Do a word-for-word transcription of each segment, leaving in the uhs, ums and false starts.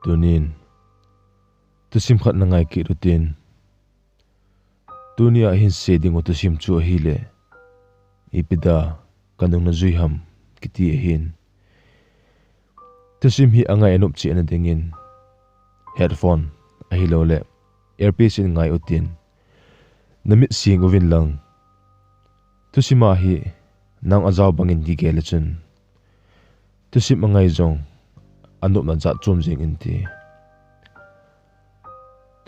Tunin thusim khat na ngai kit utin. Tunia hin sei ding u thusim chu ahile, Ipi dia kanung najui ham, kiti ahin. Thusim hi angai anop cheh na dingin headphone ahilouleh earpiece in ngai utin, namit sing uvin lang. Thusim a hi nang ajao bangin kigel le chun thusim angai jong anopna jat chom jing inte.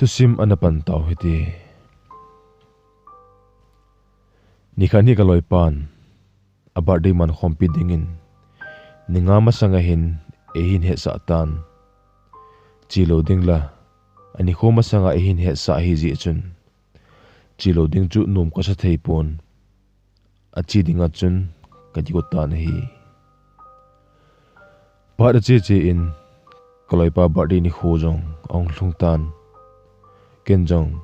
Thusim ana pan tau hite. Nikhat hi kaloipan a birthday man khompi dingin ni nga masanga hin eihin hetsah tan. Chelou ding la, anikho masanga eihin hetsah ahi jeh chun chelou ding chu nom kasa thei pon. Ache dinga chun kakigo tan ahi. Phat ache che in kaloipa birthday nikho jong ahung lhung tan. Ken jong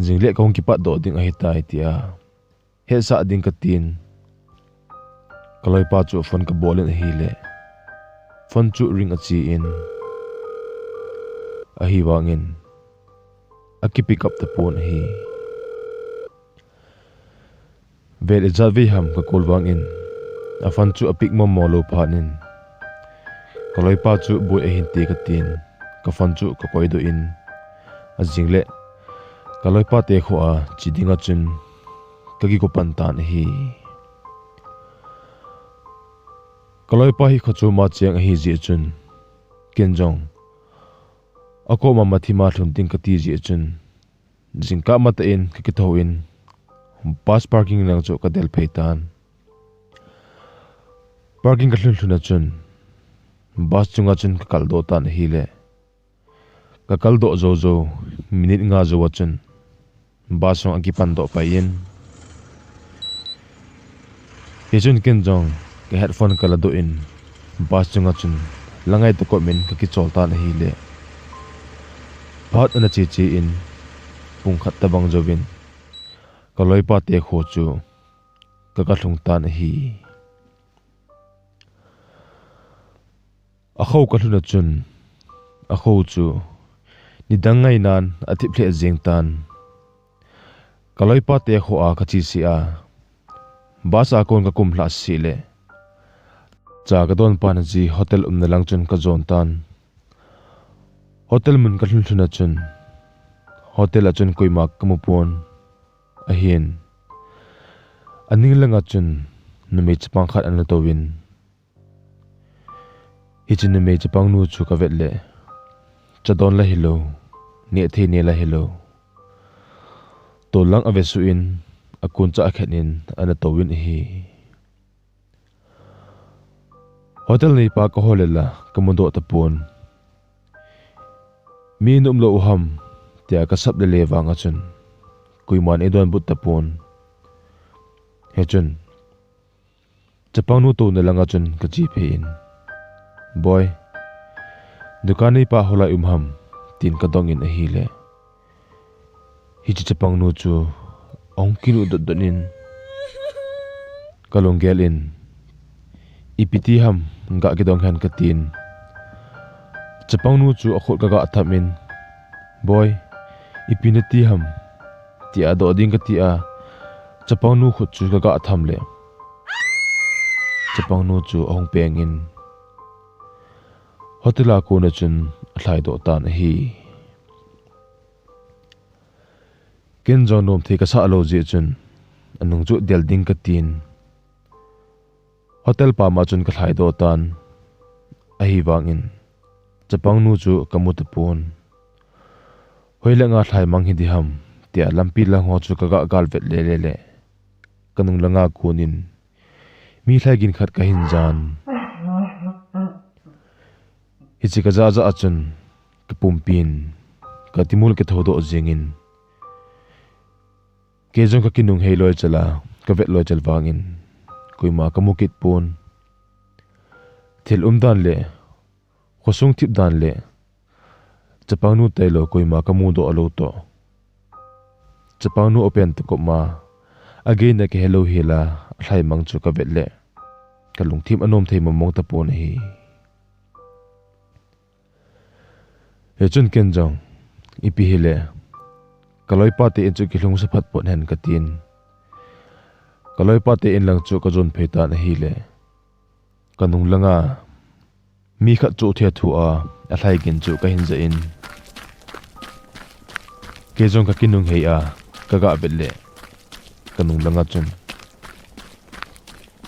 jingle kahung kipat doh ding ahitai tia hetsah ding katin, kaloipa chu phone kabol in ahile, phone chu ring ache in, ahivangin aki pick up tapon ahi. Vel ijat vei ham ka call vangin a phone chu a pick mong mong lou phat in, kaloipa chu boi ahinte katin, ka phone chu kakoi doh in, ajing le kaloipa te kho a che dinga chun kakigo pan tan ahi. Kaloipa hi kho chom a cheng ahi jeh chun, ken jong akoma mathima lhun ding kati jeh chun, jingkah matah in kakithou in bus parking lang chu kadel phei tan. Parking kalhun lhun a chun bus chunga chun kakal doh tan ahile, kakal doh jou jou, minute nga jou a chun bus jong akipan doh pai in, hichun ken jong ka headphone kala doh in bus chunga chun la ngai tokop in kakichol tan ahile, phat ana che che in pung khat tabang jouvin kaloipa te kho chu kaga lhung tan ahi. Akho kalhun a chun, akho chu nidang ngainan athip lheh jeng tan. Kaloipa te kho a kache seh a, bus a kon kakum lhah seh le, cha kadon pan aji hotel umna lang chun kajon tan. Hotel mun kalhun lhun a chun, hotel a chun koima kamu pon. Ahin, aning langa chun numei chapang khat ana touvin, hiche numei chapang nu chu kavet le, cha don la hilou, neh thei neh la hilou, tol lang ave suh in, akun cha akhen in ana touvin ahi. Hotel neipa kahol le la kamudoh tapon. Mi na umlou u ham tia kasap le le vang a chun, koiman eidonbut tapon. Hichun chapang nu touna langa chun kache phei in, Boi, dukan neipa holai um ham, tin kadong in ahile, hiche chapang nu chu ahung kinuh dot dot in, kalunggel in, ipi ti ham ga kidong hen katin, chapang nu chu akhut kaga tham in, Boi, ipi nati ham, tia adoh ding kati a, chapang nu khut chu kaga tham le, chapang nu chu ahung peng in, hotel a kon a chun alhai doh tan ahi. Ken jong nom thei kasah lou jeh chun, anung chu del ding katin, hotel pam a chun kalhai doh tan. Ahivangin, chapang nu chu kamu tapon. Hoilanga lhai mang hi diham, tia lampi lang ho chu kaga gal vet le le le, kanung langa kon in, mi lhai gin khat kahin jan. Hiche kajah jah a chun, kapumpin katimul kithou doh jeng in, kei jong kakinung hei loi chal a, kavet loi chal vangin, koima kamu kit pon. Thil umdan le, khosung thipdan le, chapang nu tailou koima kamudoh lou toh, chapang nu open takop ma, ageina kahelou hel a, alhai mang chu kavet le, kalungthim anom thei mong mong tapon ahi. Hichun ken jong, ipi hile, kaloipa te in chu kilhung sa phat pon hen katin. Kaloipa te in lang chu kajon phei tan ahile, kanung langa mi khat chu thia thu a, alhai gin chu kahin ja in. Kei jong kakinung hei a, kaga vet le, kanung langa chun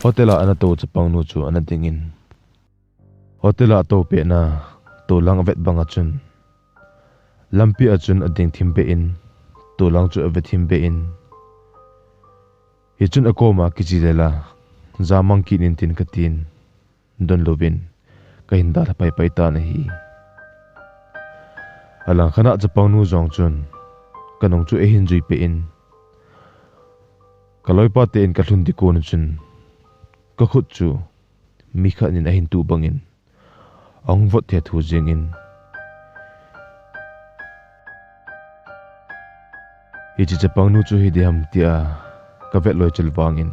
hotel a ana to chapang nu chu ana ding in. Hotel a to pet na, tolang avet bang a chun, lampi a chun ading thim be in, tolang chu ave thim be in. Hichun akoma kichi le la, jamang kit in tin katin, don louvin, kahin dalha pai pai tan ahi. Alang khat a chapang nu jong chun, kanung chu eihin jui pe in. Kaloipa te in kalhun ding kon chun, kakhut chu, mi khat in ahin tuh bang in, ahung vot thei thu jing in. Hiche chapang nu chu hi diham tia, kavet loi chel vang in,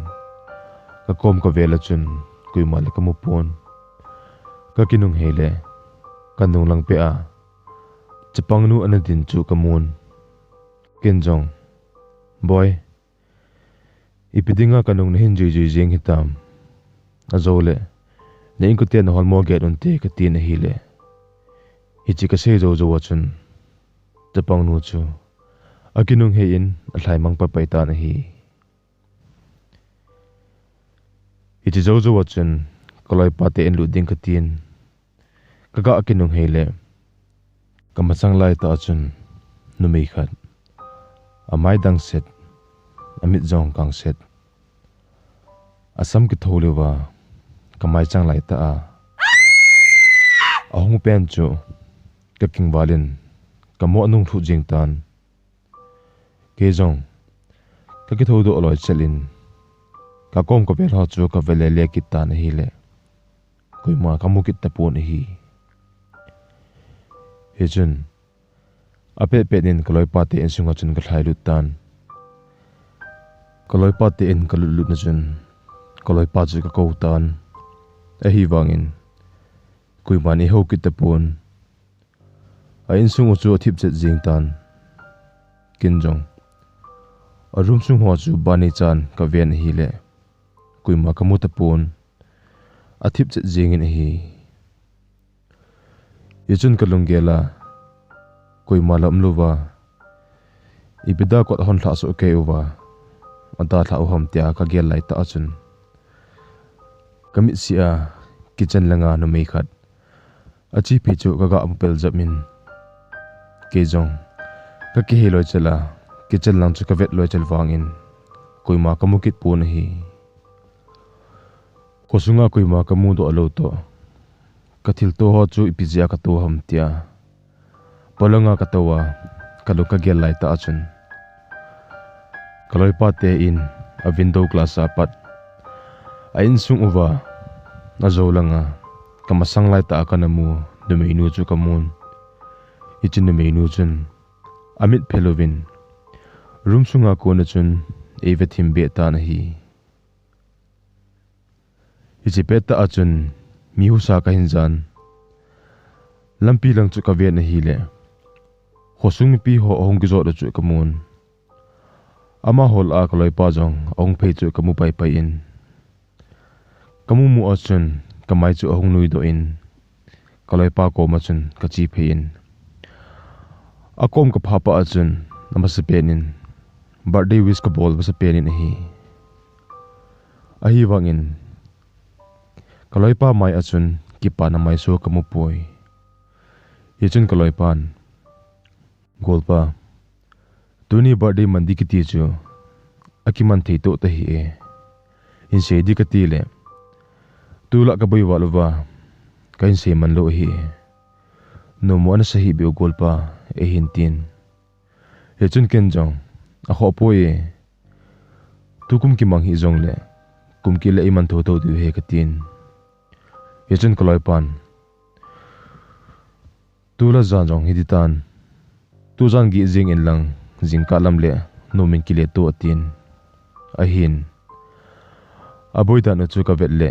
kakom kavel a chun, koima le kamu pon. Kakinung hei le, kanung lang pet a, chapang nu ana din chu kamun. Ken jong, "Boi, ipi dinga kanung nahin jui jui jing hitam? Ajou le, na inkote nahol mo get un te," katin ahile, hiche kasei jou jou a chun, chapang nu chu, akinung hei in alhai mang pai pai tan ahi. Hiche jou jou a chun, kaloipa te in lut ding katin, kaga kinung hei le, kamachang lai tah a chun, numei khat, amai dang set, amit jong kang set, asam kitho leuva, kamai chang lai tah a, ahung pen chu, kakingval in, kamo nung lhut jing tan. Kei jong, kakitho doh loi chel in, kakom kavel ho chu kavet le le kit tan ahile, koima kamu kit tapon ahi. Hichun, apet pet in kaloipa te insunga chun kalhai lut tan. Kaloipa te in kalut lut na chun, kaloipa chu kakou tan. Ahivangin, koiman eihou kit tapon. A insung u chu athip chet jing tan. Ken jong, a room sung ho chu bani chan kaven ahile, koima kamu tapon. Athip chet jing in ahi. Hichun kalunggel a, koima la um louva, ipi dia kot hon lhah soh kei uva, adalhah u ham tia kagel lai tah a chun, kamitsi a, kitchen langa numei khat, achepi chu kaga mu pel jep in. Kei jong, kakihei loi chel a, kitchen lang chu kavet loi chel vangin, koima kamu kit pon ahi. Khosunga koima kamu doh lou toh, kathil to ho chu ipi jeh a kato ham tia, polanga katou a, kalung kagel lai tah a chun, kaloipa te in a window glass a pat, a insung uva, ajou langa, kamasang lai tah a kana mu, numeinu chu kamun. Hichun numeinu chun, amit phel uvin, room sunga kona chun, eive thim be tan ahi. Hiche pet tah a chun, mi husa kahin jan. Lampi lang chu kaven ahile, khosung mipi ho ahung kijot u chu kamun. Amaho lah a kaloipa jong ahung phei chu kamu pai pai in. Kamu mu a chun, kamai chu ahung nui doh in, kaloipa koma chun kache phei in, akom kaphah pah a chun, amasapen in, birthday wish kabol masapen in ahi. Ahivangin, kaloipa mai a chun, kipana maiso kamu poi. Hichun kaloipan, Golpa, tuni birthday man ding kiti chu, akiman thei toh tahih e. Hinsei ding kati le, tulai kaboi val uva, kahinsei man lou ahi e. Nomo ana sa hih beh u Golpa, eihin tin. Hichun ken jong, akhoh poi e. Tukum kimang hih jongle, kum kit le iman thotho diu ahi katin. Hichun kaloipan, Tulai jan jong hiti tan. Tujan gih jeng in lang, jingkah lam le, nomin kile toh atin. Ahin. Aboi dan u chu kavet le,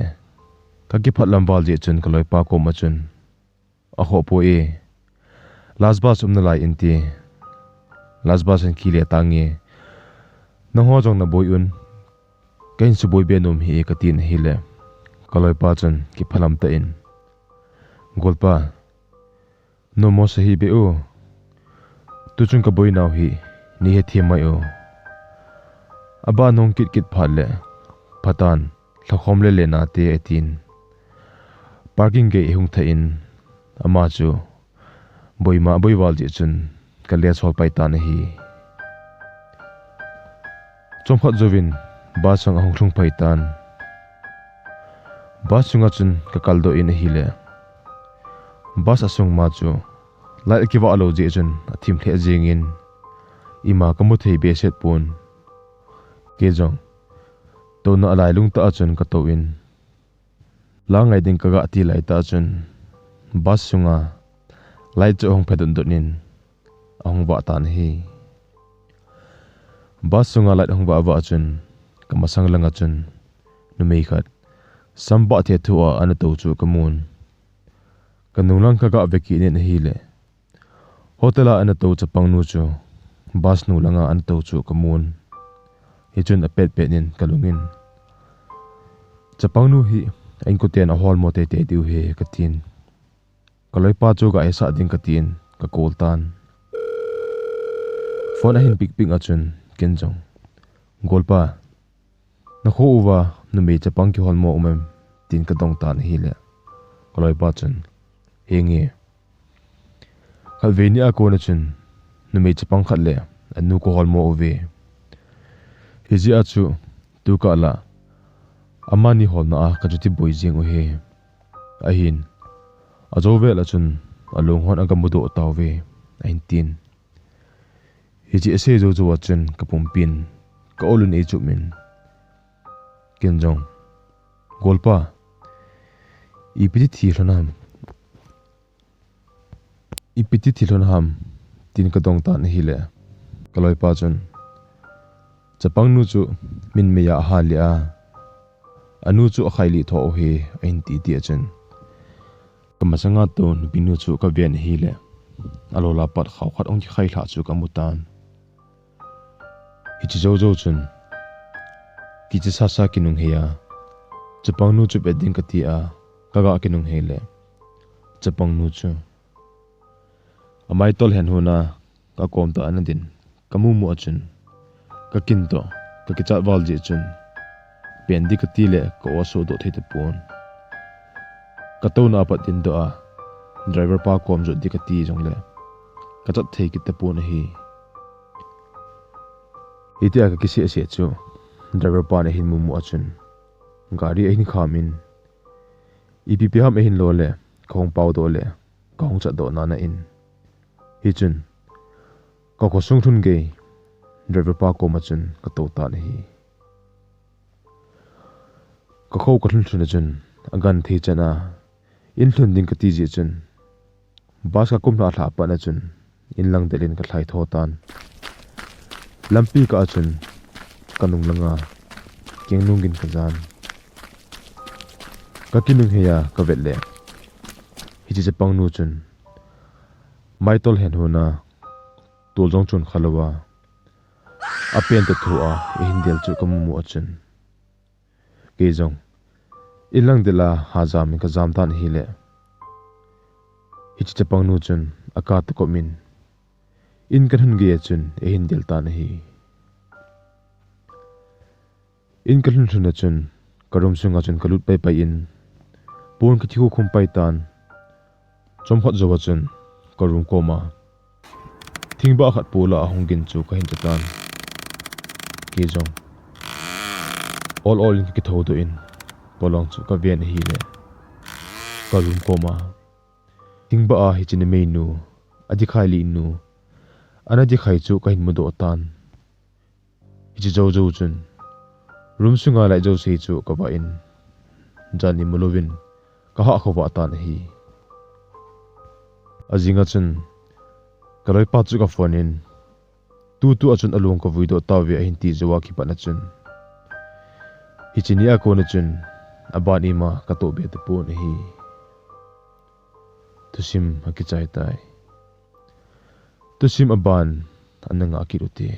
kakiphat lam val jeh chun kaloipa koma chun, akhoh poi e. Last bus um nalai inte. Last bus in kile tange. Nangho jong naboi un. Kahin suboi be nom hih e katin ahile, kaloipa chun kiphalam tah in, Golpa, nom mo sahih be u. Tuchung kaboi nau hi nei hethem mai u. Aban hung kit kit phat le, phatan, lhakhom le le nate atin. Parking gei ahung thah in, ama chu boima aboi val jeh chun kale sol pai tan ahi. Chomkhat jouvin bus jong ahung lhung pai tan. Bus chunga chun kakal doh in ahile, bus asung ma chu light akivah lou jeh chun athim lheh jengin, ima kamu thei behseh pon. Kei jong touna alailung tah a chun katou in, la ngai ding kaga ti lai tah chun, bus sunga light chu ahung phe dot dot in ahung vah tan ahi. Bus sunga light ahung vah vah chun, kamasang langa chun numei khat sam bah thethu a ana tou chu kamun. Kanung lang kaga ve kit in ahile, hotel a ana tou chapang nu chu bus nu langa ana tou chu kamun. Hichun apet pet in kalungin, chapang nu hi a inkoten ahol mo teitei diu ahi katin. Kaloipa chu ga hesah ding katin kakol tan. Phone ahin pick pick a chun ken jong, Golpa, nakho uva numei chapang kihol mo um em? Tin kadong tan ahile, kaloipa chun, Henge. Khatvei ni a kona chun numei chapang khat le anu kahol mo uve. Hijeh a chu tukah la amani holna a kachuti boi jeng u ahi. Ahin, ajou vel a chun alung hon aga mudoh tauve, ahin tin. Hiche asei jou jou a chun kapumpin ka-ol un eichupmin, ken jong, Golpa, ipi ti thi lhon ham? Ipi ti thi lhon ham? Tin kadong tan ahile, kaloipa chun, chapang nu chu min meiya ahal lih a, anu chu akhai lih tho u ahi, ahin ti ti a chun, kamasanga tou nupi nu chu kaven ahile, alola pat khao khat ahung kikhai lhah chu kamu tan. Hiche jou jou chun, kichesa sa kinunghei a, chapang nu chu vet ding kati a, kaga kinunghei le, chapang nu chu amaitol hen hon a kakom tah a ana din kamu mu a chun, kakin toh kakichat val jeh chun, pen ding kati le ka-o asuhdoh thei tapon. Katouna a pat din doh a, driver pa kom jot ding kati jongle kachat thei kit tapon ahi. Hitia kakiseh seh chu, driver pan ahin mumu a chun, gari ahin kham in, ipi pi ham ahin lo le, kahung paodoh le, kahung chatdoh nana in. Hichun, kakhosung lhun gei, driver pa koma chun katou tan ahi. Kakhou kalhun lhun a chun, agenthei chan a, in lhun ding kati jeh chun, bus kakum lhah lhah pat a chun, in lang del in kalhai tho tan. Lampi kah a chun, kanung langa kengnung gin kajan. Kakinunghei a kavet le, hiche chapang nu chun, maitol hen hon a, tol jong chon khalou a, apen toh tho a eihin del chu kamumu a chun, kei jong in lang del a hajam in kajam tan ahile, hiche chapang nu chun aka toh kom in, in kalhun gei a chun eihin del tan ahi. In kalhun lhun a chun, ka room sunga chun kalut pai pai in, pon kathi khukhum pai tan. Chomkhat jou a chun, ka room koma thingbah khat pola ahung gin chu kahin che tan. Kei jong ol ol in kakithoudoh in, polong chu kaven ahile, ka room koma thingbah a hiche numeinu, adikhai lihnu, ana dikhai chu kahin mudoh tan. Hiche jou jou chun, room sunga light jouse chu kavah in, jan imu louvin kahah khovah tan ahi. Ajing a chun, kaloipa chu kaphone in, tutu a chun alung kavuidoh tauve ahin ti jou a kipat a chun, hiche nia kona chun, aban ima katoh be tapon ahi. Thusim akichai tai. Thusim aban ana ngah kit ute.